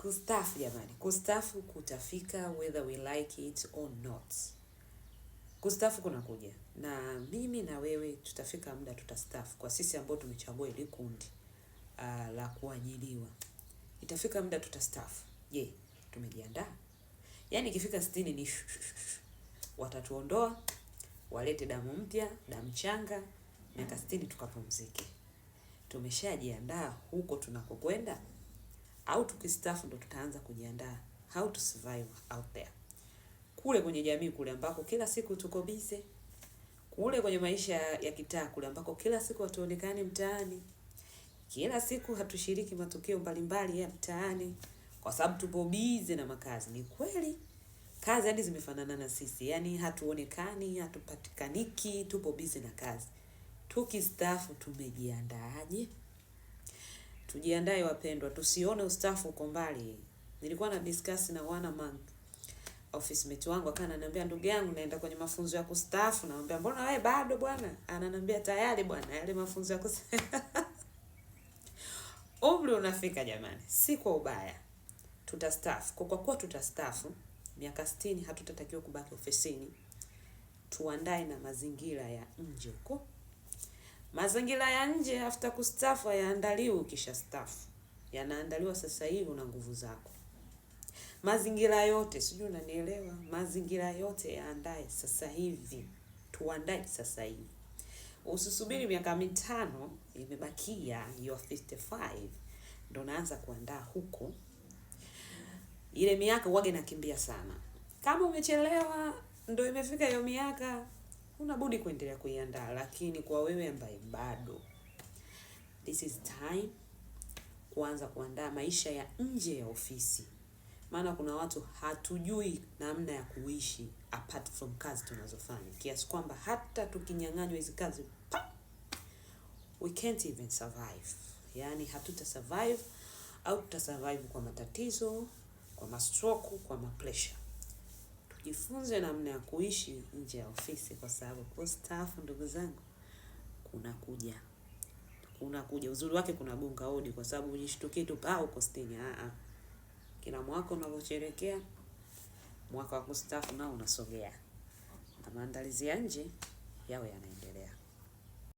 Kustaafu jamani, kustaafu kutafika whether we like it or not. Kustaafu kunakuja, na mimi na wewe tutafika muda tutastaafu. Kwa sisi ambao tumechagua ili kundi la kuajiriwa, itafika muda tutastaafu. Je, tumejiandaa? Yaani ikifika 60 ni watatuondoa, walete damu mpya, damu changa, miaka 60 tukapumzike. Tumeshajiandaa huko tunakokwenda au tukistaafu ndo tutaanza kujiandaa how to survive out there, kule kwenye jamii kule ambako kila siku tuko busy, kule kwenye maisha ya kitaa kule ambako kila siku hatuonekani mtaani, kila siku hatushiriki matukio mbalimbali ya mtaani kwa sababu tupo busy na makazi. Ni kweli kazi hadi zimefanana na sisi, yaani hatuonekani, hatupatikaniki, tupo busy na kazi. Tukistaafu tumejiandaaje? Tujiandae wapendwa, tusione ustaafu uko mbali. Nilikuwa na discuss na one among office mate wangu, akawa ananiambia, "Ndugu yangu, naenda kwenye mafunzo ya kustaafu." Namwambia, "Mbona wewe bado bwana?" Ananiambia, "Tayari bwana, yale mafunzo ya kustaafu." Umri unafika jamani, si kwa ubaya. Tutastaafu. Kwa kuwa tutastaafu miaka 60, hatutatakiwa kubaki ofisini. Tuandae na mazingira ya nje huko. Mazingira ya nje after kustaafu hayaandaliwi ukishastaafu, yanaandaliwa sasa hivi una nguvu zako. Mazingira yote, sijui unanielewa? Mazingira yote yaandae sasa hivi, tuandae sasa hivi. Usisubiri miaka 5 imebakia, you are 55 ndo naanza kuandaa huko. Ile miaka huwaga inakimbia sana. Kama umechelewa ndo imefika hiyo miaka, huna budi kuendelea kuiandaa. Lakini kwa wewe ambaye bado, this is time kuanza kuandaa maisha ya nje ya ofisi. Maana kuna watu hatujui namna ya kuishi apart from kazi tunazofanya, kiasi kwamba hata tukinyang'anywa hizi kazi pa, we can't even survive. Yaani hatuta survive au tuta survive kwa matatizo, kwa mastroke, kwa mapressure. Tujifunze namna ya kuishi nje ya ofisi, kwa sababu kustaafu, ndugu zangu, kunakuja kunakuja. Uzuri wake kuna gonga hodi, kwa sababu ujishtukie tu pa uko 60. Ah, kila mwaka unavyosherekea mwaka wa kustaafu nao unasogea, na maandalizi ya nje yawe yanaendelea.